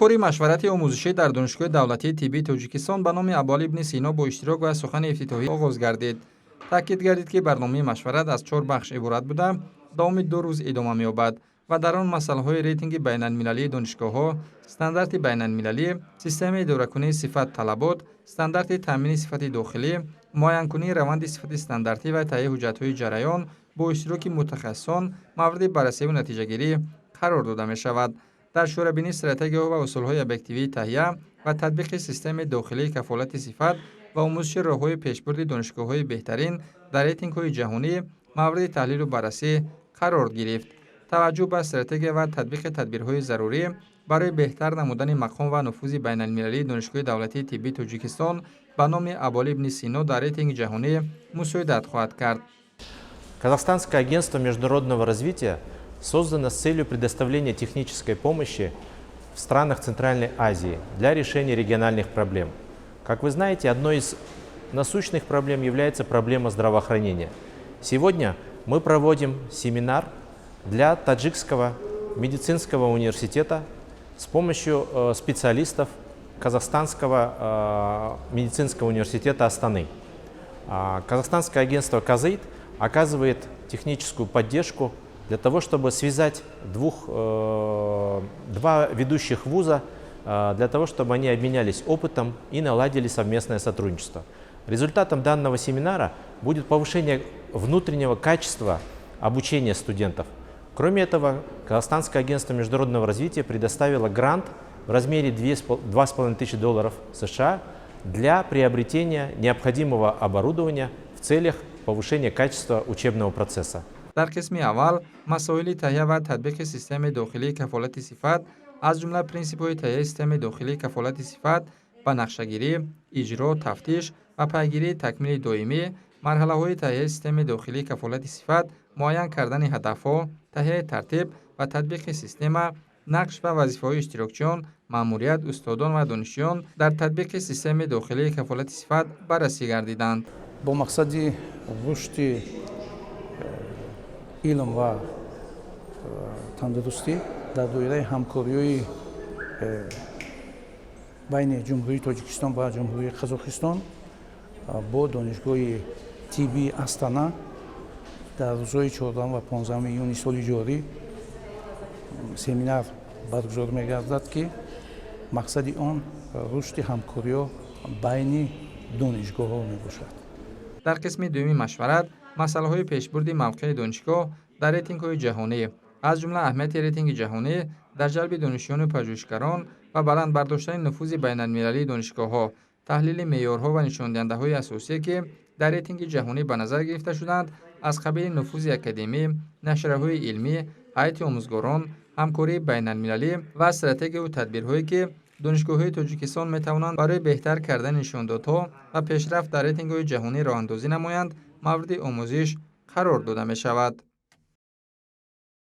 Кори машварати омӯзишӣ дар Донишгоҳи давлатии тиббии Тоҷикистон ба номи Абуалӣ ибни Сино бо иштирок ва сухани ифтитоҳӣ оғоз гардид. Таъкид гардид, ки барномаи машварат аз чор бахш иборат буда, давоми 2 рӯз идома меёбад ва дар он масъалаҳои рейтинги байналмилалии донишгоҳҳо, стандарти байналмилалӣ, системаи идоракунии сифат, талабот, стандарти таъмини сифати дохилӣ, муайянкунии раванди сифати стандартӣ ва таҳияи ҳуҷҷатҳои ҷараён бо иштироки мутахассисон мавриди баррасиву натиҷагирӣ қарор дода мешавад. Дар чорабинӣ стратегияҳо ва усулҳои объективии таҳия ва татбиқи системаи дохилии кафолати сифат ва омӯзиши роҳҳои пешбурди донишгоҳҳои беҳтарин дар рейтингҳои ҷаҳонӣ мавриди таҳлилу баррасӣ қарор гирифт. Таваҷҷӯҳ ба стратегия ва татбиқи тадбирҳои зарурӣ барои беҳтар намудани мақом ва нуфузи байналмилалии Донишгоҳи давлатии тиббии Тоҷикистон ба номи Абуалӣ ибни Сино дар рейтинги ҷаҳонӣ мусоидат хоҳад кард. Казахстанское агентство международного развития создано с целью предоставления технической помощи в странах Центральной Азии для решения региональных проблем. Как вы знаете, одной из насущных проблем является проблема здравоохранения. Сегодня мы проводим семинар для Таджикского медицинского университета с помощью специалистов Казахстанского медицинского университета Астаны. Казахстанское агентство «КазАИД» оказывает техническую поддержку для того, чтобы связать два ведущих вуза, для того, чтобы они обменялись опытом и наладили совместное сотрудничество. Результатом данного семинара будет повышение внутреннего качества обучения студентов. Кроме этого, Казахстанское агентство международного развития предоставило грант в размере 2,5 тысячи долларов США для приобретения необходимого оборудования в целях повышения качества учебного процесса. Дар қисми аввал масоили таҳия ва татбиқи системаи дохилии кафолати сифат, аз ҷумла принсипҳои таҳияи системаи дохилии кафолати сифат, ба нақшагирӣ, иҷро, тафтиш ва пайгирии такмили доимӣ, марҳилаҳои таҳияи системаи дохилии кафолати сифат, муайян кардани ҳадафҳо, таҳияи тартиб ва татбиқи система, нақш ва вазифаҳои иштирокчиён, маъмурият, устодон ва донишҷӯён дар татбиқи системаи дохилии кафолати сифат баррасӣ гардиданд. Бо мақсади рушди илм ва тандурустӣ дар доираи ҳамкориҳои байни Ҷумҳурии Тоҷикистон ва Ҷумҳурии Қазоқистон бо Донишгоҳи тиббии Астана дар рӯзҳои 14 ва 15 июни соли ҷорӣ семинар баргузор мегардад, ки мақсади он рушди ҳамкориҳо байни донишгоҳҳо мебошад. Дар қисми дуюми машварат масъалаҳои пешбурди мавқеи донишгоҳ дар рейтингҳои ҷаҳонӣ, аз ҷумла аҳамияти рейтинги ҷаҳонӣ дар ҷалби донишҷӯёну пажӯҳишгарон ва баланд бардоштани нуфузи байналмилалии донишгоҳҳо, таҳлили меъёрҳо ва нишондиҳандаҳои асосие, ки дар рейтинги ҷаҳонӣ ба назар гирифта шуданд, аз қабили нуфузи академӣ, нашрияҳои илмӣ, ҳайати омӯзгорон, ҳамкории байналмилалӣ ва стратегияву тадбирҳое, ки донишгоҳҳои Тоҷикистон метавонанд барои беҳтар кардани нишондодҳо ва пешрафт дар рейтингҳои ҷаҳонӣ роҳандозӣ намоянд, мавриди омӯзиш қарор дода мешавад.